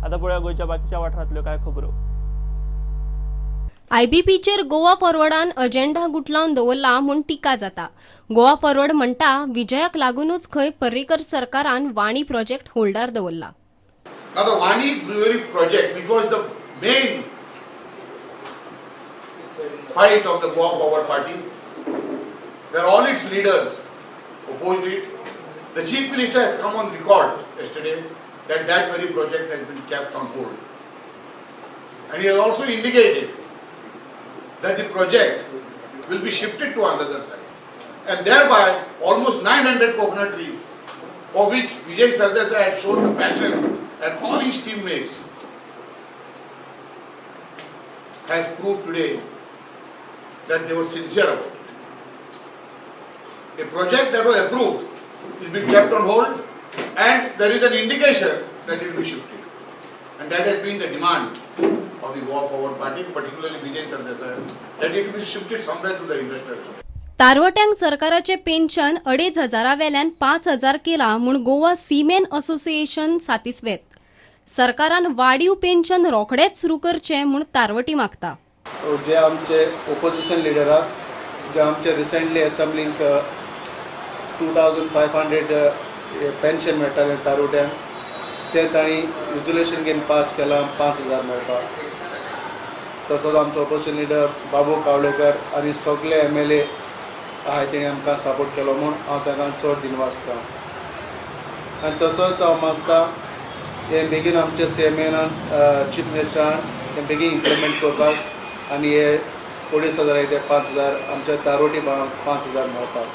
आतां पळोवया गोंयच्या बाकीच्या वाठारांतल्यो कांय खबरो. आयबीपीचेर गोवा फॉरवर्डान अजेंडा गुटलावन दवरला म्हूण टिका जाता. गोवा फॉरवर्ड म्हणटा विजयाक लागूनच खंय पर्रीकर सरकारान वाणी प्रोजेक्ट होल्डार दवरला. Now the Wani Brewery project, which was the main fight of the Goa Forward Party, where all its leaders opposed it, the Chief Minister has come on record yesterday that that very project has been kept on hold. And he has also indicated that the project will be shifted to another site. And thereby almost 900 coconut trees, for which Vijay Sardesai had shown the passion and all his teammates, has proved today that they were sincere about it. A project that was approved is being kept on hold, and there is an indication that it will be shifted. And that has been the demand of the Goa Forward Party, particularly Vijay Sardesai, that it will be shifted somewhere to the industrial zone. तारवट्यांक सरकाराचें pension 2500 वेल्यान 5000 केला म्हूण गोवा सीमेन association सातिस्वेत. सरकारान वाडीव pension रोखडेच सुरू करचें म्हूण तारवटी मागता. जे आमचे ओपोजिशन लिडराक जे आमचे रिसेंटली एसेंब्लीक 2500 पेन्शन मेळटालें तारुट्यांक, तें तांणी रिजोल्युशन घेवन पास केलां 5000 मेळपाक. तसोच आमचो ओपोजिशन लिडर बाबू कावळेकर आनी सगळे MLA आहाय, तेणी आमकां सपोर्ट केलो म्हूण हांव तांकां चड दिनवासता. आनी तसोच हांव मागता हें बेगीन आमच्या CMAन, चीफ मिनिस्टरान हें बेगीन इम्प्लिमेंट करपाक आनी हे 2500 ते 5000 आमच्या तारोटी 5000 मेळपाक.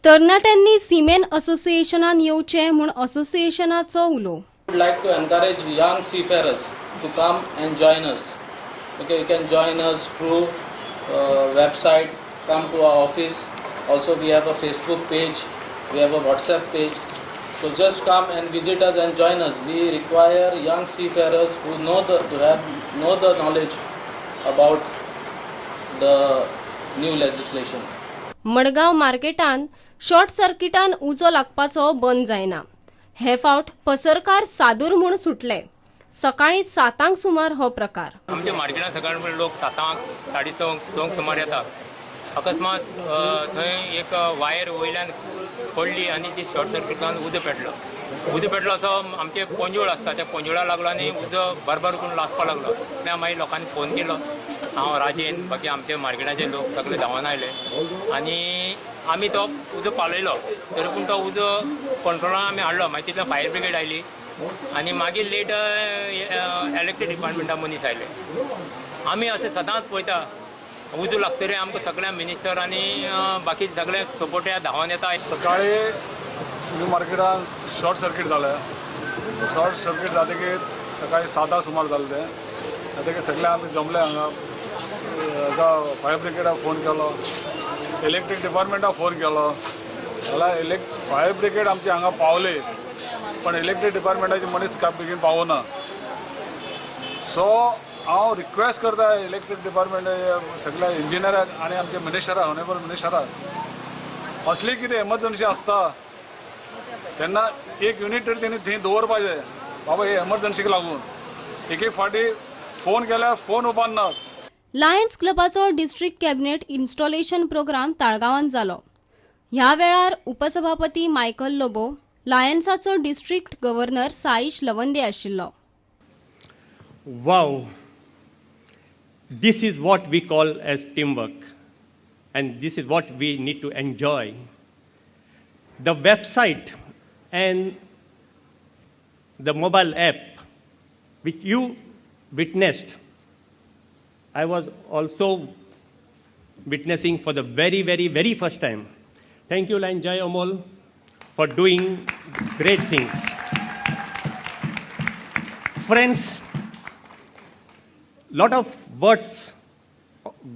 तरणाट्यांनी सीमेन असोसिएशनान येवचें म्हूण असोसिएशनाचो उलो. Would like to encourage young seafarers to come and join us. Okay, you can join us through website, come to our office. Also, we have a Facebook page, we have a WhatsApp page. So just come and visit us and join us. We require young seafarers who know the to have know the knowledge about the new legislation. Madgaon मार्केटान short सर्किटान उजो लागपाचो बंद जायना. हे फावट पसरकार सादूर म्हूण सुटले. सकाळी 7 सुमार हो प्रकार. आमच्या मार्केटात सकाळ लोक 7, 6:30, 6 सुमार येतात. अकस्मात थंय एक वायर वयल्यान पडली आनी ती शॉर्ट सर्किटान उजो पेटलो. उजो पेटलो असो आमचे पोंजोळ आसता, त्या पोंजोळा लागलो आनी उजो भरभर करून लासपाक लागलो. त्या मागीर लोकांनी फोन केलो. हांव, राजेन, बाकी आमचे मार्केटाचे लोक सगळे धांवन आयले आनी आमी तो उजो पालयलो. तरी पूण तो उजो कंट्रोलान आमी हाडलो. मागीर तितल्यान फायर ब्रिगेड आयली आनी मागीर लेट इलेक्ट्रीक डिपार्टमेंटा मनीस आयले. आमी अशें सदांच पळयता, उजो लागतरी आमकां सगळ्या मिनिस्टर आनी बाकी सगळे सपोर्ट धांवन येता. सकाळी न्यू मार्केटान शॉर्ट सर्कीट जालें. शॉर्ट सर्कीट जातकीर सकाळी 7 सुमार जालें तें. जातकीर सगळे आमी जमले हांगा. हाका फायर ब्रिगेडाक फोन केलो, इलेक्ट्रीक डिपार्टमेंटाक फोन केलो. जाल्यार फायर ब्रिगेड आमची हांगा पावली, पण इलेक्ट्रीक डिपार्टमेंटाचे मनीस काय बेगीन पावना. सो हांव रिक्वेस्ट करता इलेक्ट्रीक डिपार्टमेंट सगळ्या इंजिनियराक आनी आमच्या मिनिस्टराक, ऑनरेबल मिनिस्टराक, असली कितें एमर्जन्सी आसता तेन्ना एक युनीट तरी तेणी थंय दवरपा जाय. बाबा हे एमर्जन्सीक लागून एक एक फावटी फोन केल्यार फोन उबारनात. लायन्स क्लबाचो डिस्ट्रिक्ट कॅबिनेट इन्स्टॉलेशन प्रोग्राम ताळगांवांत जालो. ह्या वेळार उपसभापती मायकल लोबो, लायन्साचो डिस्ट्रिक्ट गव्हर्नर साईश लवंदे आशिल्लो. Wow, this is what we call as teamwork, and this is what we need to enjoy. The website and the mobile app which you witnessed, I was also witnessing for the very, very, very first time. Thank you, Lion Jai Amol, for doing great things. Friends, lot of words,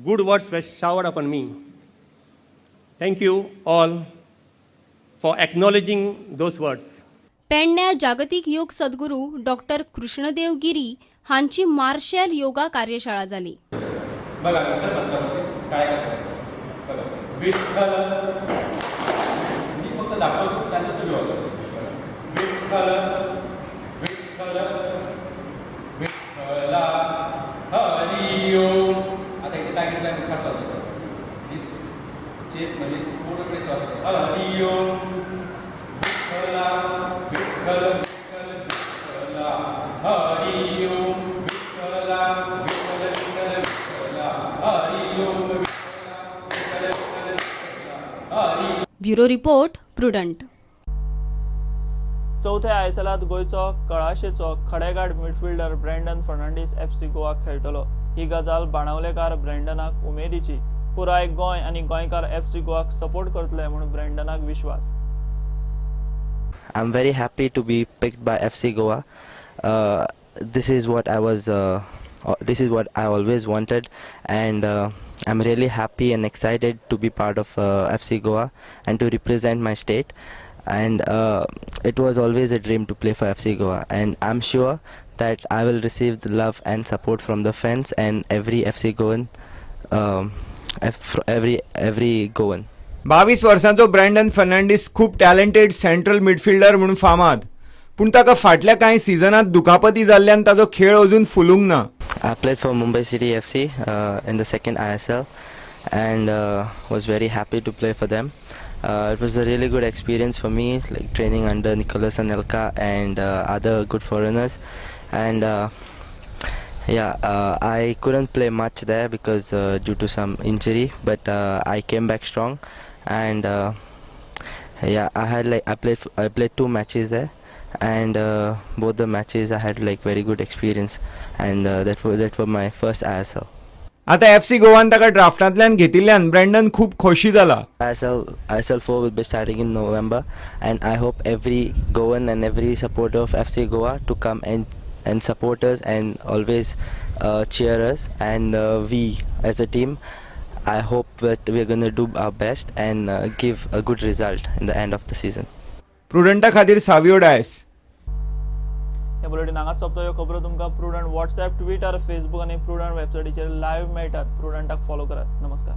good words were showered upon me. Thank you all for acknowledging those words. पेडण्या जागतीक योग सद्गुरू doctor Krishnadeva Giri हांची martial yoga कार्यशाळा जाली. बघा नंतर पत्रामध्ये काय कसं बघा. विठ्ठल, मी फक्त दाखवतो, त्यानंतर तुम्ही बघा. विठ्ठल, विठ्ठल. केल्यार मुखार श्वास वता. चेस्ट मध्ये पूर्ण कडे श्वास वता. Hari Om Vitthala Vitthal Vitthal Vitthala Hari Om Vitthala Vitthal Vitthal Vitthala Hari Om Vitthala Vitthal Vitthal Vitthala Hari. Bureau report, Prudent. चवथ्या आयएसएलांत गोंयचो कळाशेचो खडेगांठ मिडफिल्डर ब्रँडन फर्नांडीस एफसी गोवाक खेळटलो. ही गजाल बाणावलेकार ब्रँडनाक उमेदीची. पुराय गोंय आनी गोंयकार एफसी गोवाक सपोर्ट करतले म्हूण ब्रँडनाक विश्वास. I'm very happy to be picked by FC Goa. This is what I was. This is what I always wanted, and I'm really happy and excited to be part of FC Goa and to represent my state. And it was always a dream to play for FC Goa, and I'm sure that I will receive the love and support from the fans and every FC Goan, every Goan. 22 वर्सांचो Brandon Fernandes खूब talented central midfielder म्हणून फामाद, पूण ताका फाटल्या कांय सिजनात दुखापती जाल्ल्यान ताचो खेळ अजून फुलूंक ना. I played for Mumbai City FC in the second ISL and was very happy to play for them. It was a really good experience for me, like training under Nicolas Anelka and other good foreigners. And yeah, I couldn't play much there because due to some injury, but I came back strong. And yeah, I had like I played two matches there, and both the matches I had like very good experience, and that were my first ISL. आता F C गोवान ताका ड्राफ्टांतल्यान घेतिल्ल्यान Brandon खूब खोशी जाला. ISL 4 will be starting in November, and I hope every Goan and every supporter of FC Goa to come and support us and always cheer us. And we as a team, I hope that we are going to do our best and give a good result in the end of the season. प्रुडंटा खातीर सावियो डायस. हे bulletin हांगाच सोंपता. ह्यो खबरो तुमकां prudent WhatsApp, Twitter, Facebook आनी prudent वेबसायटीचेर live मेळटात. प्रुडंटाक फॉलो करात. नमस्कार.